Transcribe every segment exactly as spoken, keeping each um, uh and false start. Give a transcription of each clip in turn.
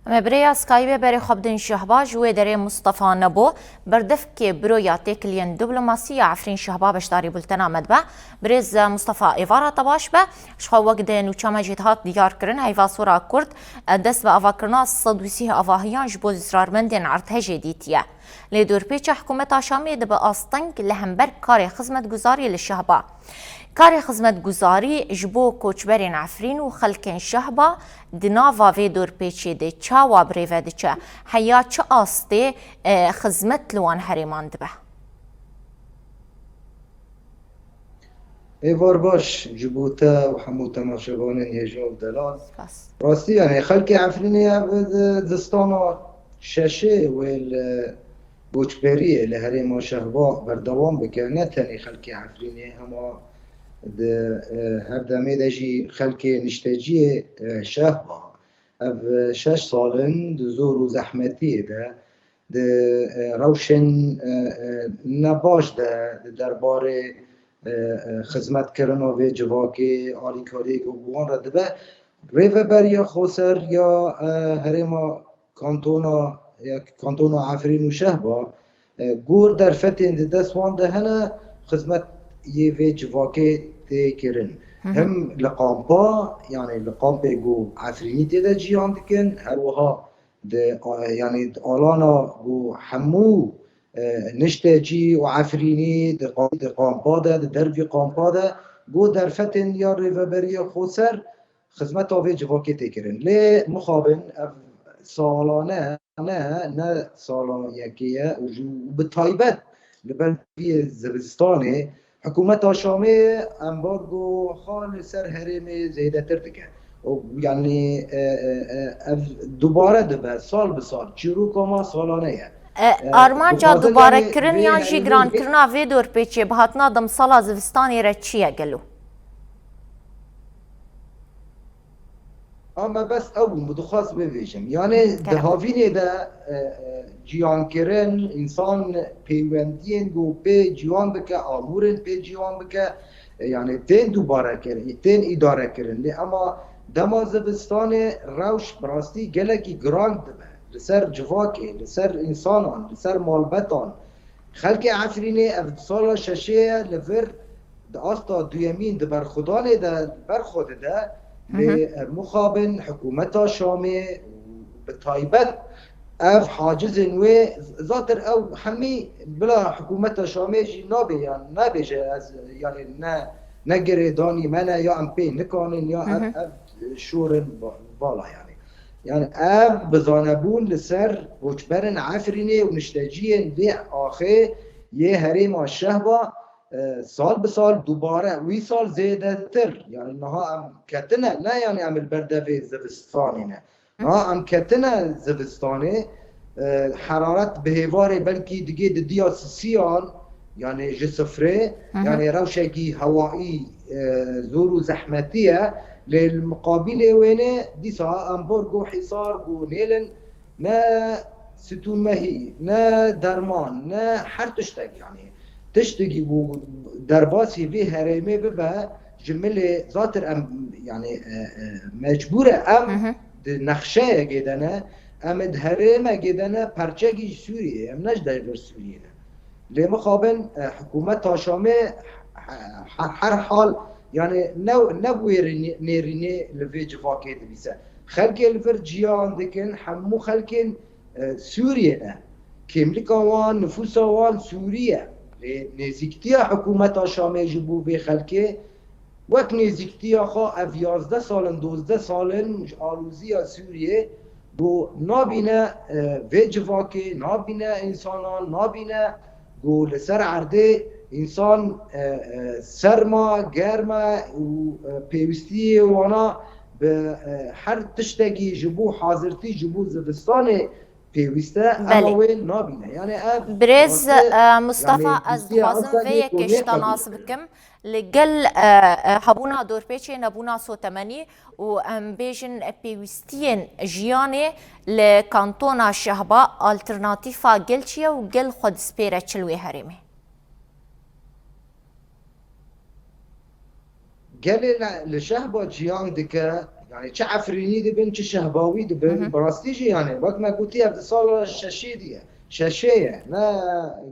Em ê bi rêya Skype berê xwe bidin Şehba, ji wê derê Mustafa Nebo, berdevkê Buroya Têkiliyên Diplomasî ya Efrîn Şehba beşdarî bultena me dibe. Birêz Mustafa, êvara te baş be. Ji xwe wek di nûça me jî dihat diyar kirin, heyva sora Kurd, e, dest bi avakirina sed û sî avahiyan ji bo zirarmendên erdhejê dîtiye. Lê dorpêça hikûmeta Şamê dibe asteng li hember karê xizmetguzarî li Şehba. Karê xizmetguzarî ji bo koçberên Efrîn û xelkên Şehba di nava vê dorpêçê de çawa bi rê ve diçe? Heya çi astê, e, xizmet li wan herêman dibe? Êvar baş ji bo te û hemû temaşevanên hêja û delal. Spas. Rastî, yanî xelkê Efrînê ev di zistana şeşê wê li koçberiyê li herêma Şehba berdewam bike. Ne tenê xelkê Efrînê, hema di, e, her demê de jî xelkê nişteciyê, e, Şehba. Ev, e, şeş sal in di zor û zehmetiyê de, di, e, rewşên, e, e, nebaş de, di derbarê, e, e, xizmetkirina vê civakê, alîkariyê ku bi wan re dibe. Rêveberiya Xweser ya, e, herêma kantona, ya kantona Efrîn û Şehba, e, gor derfetên di dest wan de hene, xizmet yê vê civakê tê kirin. Hı hı. Him li kampa, yanî li kampê ku Efrînî tê de ciyan dikin, her wiha di, a, yanî di alana ku hemû, e, niştecî û Efrînî di qa-, di kampa de, di dervî kampa de, ku derfetên ya Rêveberiya Xweser xizmeta vê civakê tê kirin. Lê mixabin ev salane ne, ne sala yekê ye û ji, bi taybet li ber vê zivistanê hikûmeta Şamê embargo xwe li ser herêmê zêdetir dike. Û, yanî, e, e, e, ev dubare dibe, sal bi sal, çîroka me salane ye. E, e, armanca dubarekirin yan jî girankirina vê dorpêçê bi hatina demsala zivistanê re çi ye gelo? A me bes ew bû, min dixwest bibêjim. Yanî di havînê de, e, e, ciyankirin, însan peywendiyên ku pê ciwan bike, amûrên pê ciwan bike, e, yanî tên dubare kirin, tên îdare kirin. Lê ema dema zivistanê rewş bi rastî gelekî giran dibe. Li ser civakê, li ser însanan, li ser malbetan, Xelkê Efrînê ev sala şeşê ye li vir di asta duyemîn di berxwedanê de ber xwe dide, lê, e, mixabin hikûmeta Şamê û bi taybet ev hacizên wê, zatir ew hemî bila hikûmeta Şamê jî nabê, yan nabêje ez, yanî ne, ne girêdanî me ne, ya em pê nikanin, ya ev, ev şorin ba-, bala yanî. Yanî ev bizanebûn li ser koçberên Efrînê û nişteciyên vê axê yê herêma Şehba, e, sal bi sal dubare, wî sal zêdetir. Yanî niha em ketine, ne yanî em li ber devê zivistanê ne. Niha em ketine zivistanê, e, heraret bi hêvarê belkî digê didiya sisiyan, yanî ji sifrê, yanî rewşekî hewayî, e, zor û zehmetî ye. Lê li miqabîlê wênê dîsa embargo, hîsar, ku nêlin ne stûnmehî, ne derman, ne her tiştek, yanî tiştekî ku derbasî vê herêmê bibe, ji milê zatir em, yanî, e, e, mecbûr e em di nexşeyekê de ne, em di herêmekê de ne, perçekî ji Sûriyê, em ne ji dejber Sûriyê ne. Lê mixabin, e, hikûmeta Şamê he-, he-, her hal, yanî ne, ne bi wê re nê-, nêrînê li vê civakê dibîse. Xelkê li vir ciyan dikin, hemû xelkên, e, Sûriyê ne. Kêmlika wan, nifûsa wan Sûrî ye. Lê nêzîktiya hikûmeta Şamê ji bo vê xelkê Wek nêzîktiya xwe ev yazdeh sal in, dozdeh sal in ji alozîya Sûriyê ku nabîne, e, vê civakê, nabîne însanan, nabîne ku li ser erdê însan, e, e, serma, germe û, e, pêwîstiyê wana bi, e, her tiştekî ji bo hazirtî, ji bo zivistanê pêwîst e, ema wê nabîne. Yanî ev Birêz, rastî, e, Mustafa, yanî ez dixwazim vê yekê ji te nas bikim. Li gel, e, e, hebûna dorpêçê, nebûna sotemenî û em bêjin pêwîstiyên jiyanê li kantona Şehba, alternatîfa gel çi ye û gel xwe dispêre çi li wê herêmê? Gelê li, li Şehba ciyan dike, Yani çi Efrînî dibin, çi Şehbawî dibin. Hı hı. Bi rastî jî yani wek me gotî ev di sala şeşê diye. Şeşê ye. Ne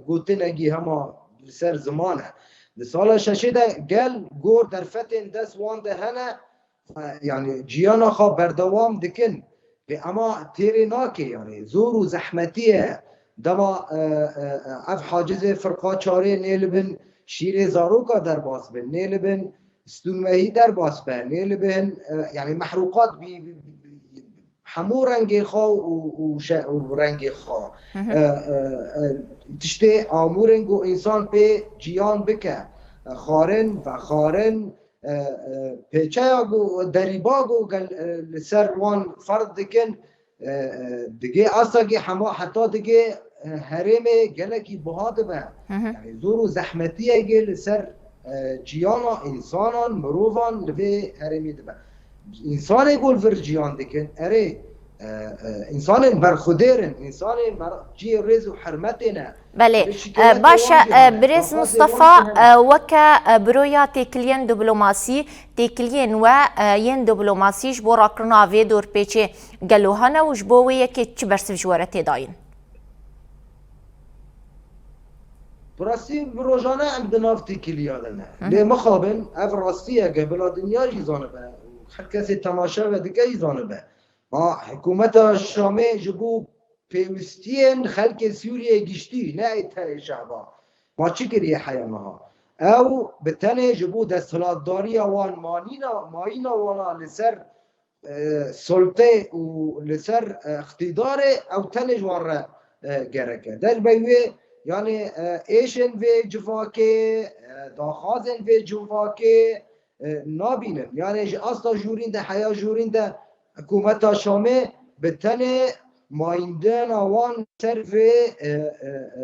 gotinekî hema li ser ziman e. Di sala şeşê de gel gor derfetên dest wan de hene. E, yani ciyana xwe berdewam dikin. Lê ema têrê nake yani. Zor û zehmetî ye. Dema, e, e, e, ev hacizê firqa çarê nê li bin şîrê zaroka derbas bin. Nê li bin stûnmehî derbas be, nê li bin, e, yani mehrûqat bî, bî, bî, bî, hemû rengê xwe û, û şe-, û rengê xwe. Hı hı. E, e, e, tiştê amûrên ku însan pê ciyan bike. E, xwarin, vexwarin, e, e, pêçeya ku derîba ku gel, e, li ser wan ferz dikin, e, e, digê asta ki hema heta digê, e, herêmê gelekî buha dibe. Hı hı. Yani zor û zehmetiyekê li ser, e, ciyana însanan, mirovan li vê herêmê dibe. Însanê ku li vir ciyan dikin, erê, e, e, însanên berxwedêr in, însanên mer-, cihê rêz û hurmetê ne. Belê. Lê şikayetê E, baş e, wan jî e, hene. Birêz Daxwazê Mustafa, wan jî hene. E, weke, e, biroya têkiliyên diplomasî, têkiliyên we, e, yên diplomasî ji bo rakirina vê dorpêçê gelo hene û ji bo wê yekê çi bersiv ji we re tê dayîn? Bi rastî bi rojane em di nav têkiliya de ne. Hı hı. Lê mixabin ev rastiyeke bila dinya jî zanibe û her kesê temaşe ve dike jî zanibe. Ma hikûmeta Şamê ji bo pêwistiyên xelkê Sûriyê giştî, ne ê tenê şehba. Ma çi kiriye heya niha? Ew bi tenê ji bo desthilatdariya wan manîna, mayîna wana li ser, e, sultê û li ser, e, îqtîdarê ew tenê ji wan re, e, gerek e. Derbey wê, yanî, e, êşên vê civakê, e, daxwazên vê civakê, e, nabînin. Yanî ji asta jûrîn de heya jûrîn de hikûmeta Şamê bi tenê mayîndina wan ser vê, e, e, e,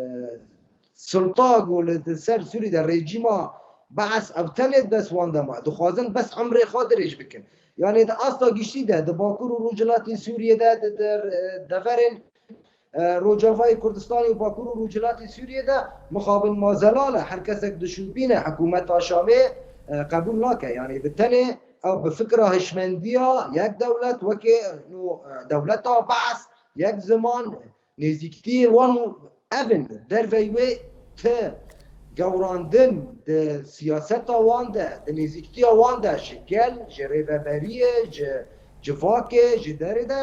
sulta ku li ser Sûrî de rejîma Bees ev tenê di dest wan de ma. Dixwazin bes emrê xwe dirêj bikin. Yanî di asta giştî de, di Bakur û Rojhilatê Sûriyê de, di, di, e, deverên, e, Rojavayê Kurdistanê û Bakur û Rojhilatê Sûriyê de mixabin ma zelal e. Her kesek dişopîne, hikûmeta Şamê, e, qebûl nake. Yanî bi tenê ew bi fikra hişmendiya yek dewlet wekê, no, e, dewleta Bees, yek ziman, nêzîktiyê wan ev in. Dervey wê ti gewrandin di siyaseta wan de, di nêzîktiya wan de ji gel, ji rêveberiyê, ji civakê, ji derê de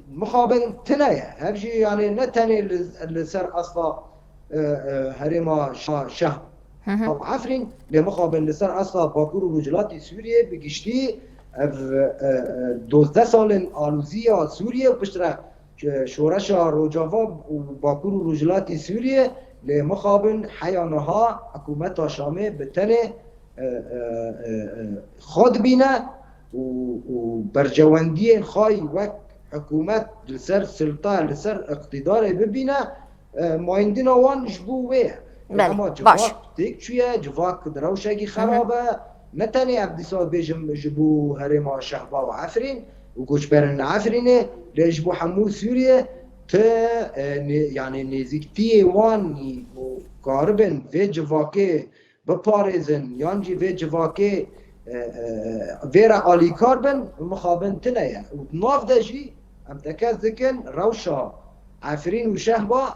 mixabin tune ye. Hev jî yanî ne tenê li, li ser asla, e, e, herêma Şa-, Şeh Hı hı. Ev Efrîn, lê mixabin li ser asla Bakur û Rojhilatê Sûriyê bi giştî ev, e, e, dozdeh salên alozî ya Sûriyê û piştre, e, şoreşa Rojava û Bakur û Rojhilatê Sûriyê, lê mixabin heya niha hikûmeta Şamê bi tenê, e, e, e, e, xwe dibîne û, û berjewendiyên xwe yî wek hikûmet li ser silta, li ser iqtîdarê bibîne, e, mayîndina wan ji bo wê ye. Belê, Ama baş. civak têk çûye, civak di rewşekî xerab e. Ne tenê ev dîsa bêjim ji bo herêma Şehba û Efrîn û koçberên Efrînê, lê ji bo hemû Sûriyê ti, e, nê-, yanî nêzîktiyê wan û karibin vê civakê biparêzin yan jî vê civakê, e, e, vê re alîkar bin, mixabin tune ye. Û di nav de jî em tekez dikin rewşa Efrîn û Şehba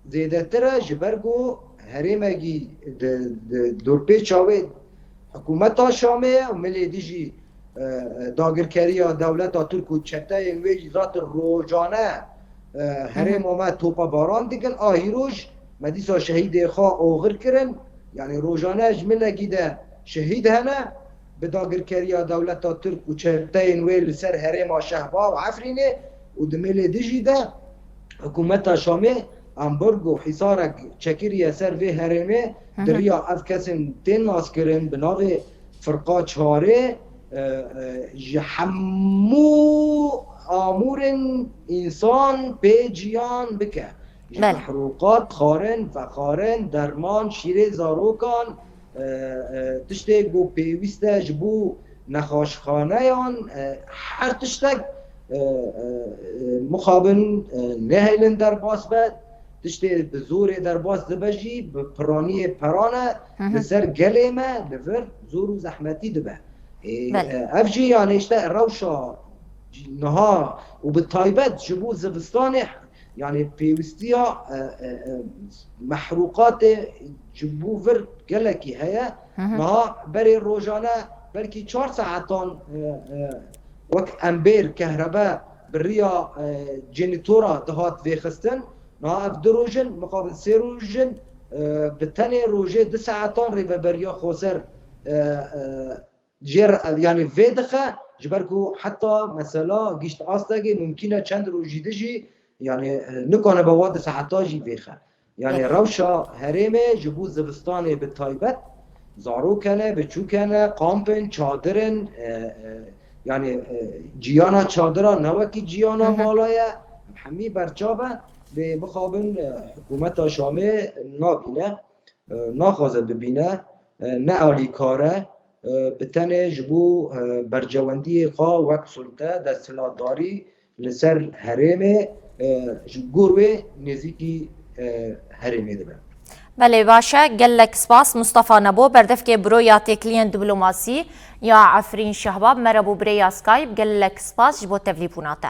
zêdetir e, ji ber ku herêmekî di, di dorpêça wê hikûmeta Şamê ye û milê dijî, e, e, dagirkeriya dewleta Tirk û çeteyên wê jî zaten rojane, e, herêma me topebaran dikin. A hîroj me dîsa şehîdê xwe oxir kirin. Yanî rojane ji milekî de şehîd hene bi dagirkeriya dewleta Tirk û çeteyên wê li ser herêma Şehba û Efrînê û di milê dijî de hikûmeta Şamê ambargo, hîsarek çekiriye ser vê herêmê. Hı hı. Di riya ev kesên tên naskirin bi navê Firqa Çarê, e, e, ji hemû amûrên însan pê ciyan bike. Ji Belê. mehrûqat, xwarin, vexwarin, derman, şîrê zarokan, e, e, tiştê ku pêwîst e ji bo nexaşxaneyan, e, her tiştek, e, e, e, mixabin, e, nehêlin derbas be, tiştê bi zorê derbas dibe jî, bi piraniyê perane, Hı hı. li ser gelê me, li vir zor û zehmetî dibe. Ê, Belê. e, ev jî, yani, işte, rewşa niha û bi taybet ji bo zivistanê, yani, pêwistiya, e, e, e, mehrûqatê ji bo vir gelekî heye. Hı hı. Niha berê rojane belkî çar saetan, e, e, wek embêr, kehrebe bi riya, e, jenîtora dihat vêxistin. Niha ev du roj in, mixabin sê roj in, e, bi tenê rojê du saetan rêveberiya xweser, e, e, jê re, yani vê dixe, ji ber ku heta mesela gişt astekê mumkîn e çend rojî di jî, yani, e, nikane bi wa du saeta jî vêxe. Yani Belê. rewşa herêmê ji bo zivistanê bi taybet, zarok hene, biçûk hene, kamp in, çadir in, e, e, yani, e, ciyana çadira ne wekî ciyana Hı hı. mala ye, hemî berçav e, lê mixabin, e, hikûmeta Şamê nabîne, e, naxwaze bibîne, e, ne alîkar e, e, bi tenê ji bo, e, berjewendiyê xwe wek sulte, desthilatdarî li ser herêmê, e, ji gor wê nêzîkî, e, herêmê dibe. Belê, baş e. Gelek spas Mustafa Nebo, berdevkê Buroya Têkiliyên Diplomasî ya Efrîn Şehbab, me re bû bi rêya Skype. Gelek spas ji bo tevlîbûna te.